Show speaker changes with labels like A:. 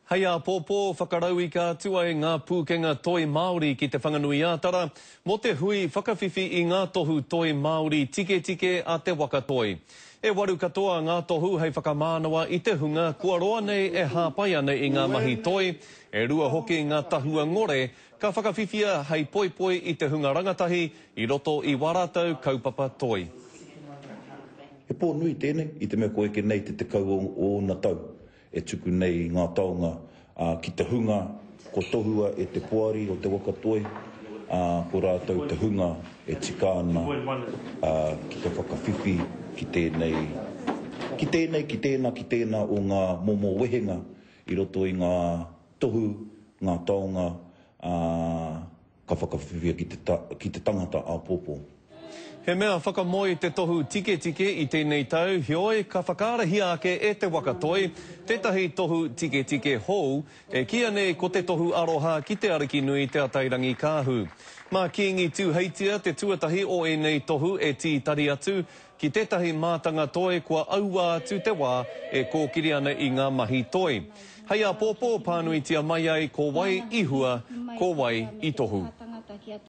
A: Hei āpōpō, whakarauika atu ai ngā pūkenga toi Māori ki Te Whanganui-ā-Tara mō te hui whakawhiwhi i ngā tohu toi Māori tiketike a Te Waka Toi. E waru katoa ngā tohu hei whakamānawa i te hunga kua roa nei e hāpai ana i ngā mahi toi, e rua hoki ngā tahua ngore ka whakawhiwhia hei poipoi i te hunga rangatahi i roto i wā rātou kaupapa toi.
B: He pō nui tēnei, i te mea kua eke nei te 10 o ōna tau e tuku nei i ngā taonga ki te hunga kua tohua e te Poari o Te Waka Toi, ā, ko rātou te hunga e tika ana ki te whakawhiwhi ki tēnei, ki tēnei, ki tēnā, ki tēnā o ngā momo wehenga i roto i ngā tohu, ngā taonga, ā, Ka whakawhiwhia ki te, ki te tangata āpōpō.
A: He mea whakamoe te tohu tiketike i tēnei tau, heoi ka whakaarahia ake e Te Waka Toi tētahi tohu tiketike hou e kīia nei ko Te Tohu Aroha ki Te Arikinui Te Atairangikaahu. Mā Kīngi Tūheitia te tuatahi o ēnei tohu e tītari atu ki tētahi mātanga toi kua aua atu te wā e kōkiri ana i ngā mahi toi. Hei āpōpō pānuitia mai ai ko wai i hua, ko wai i tohu.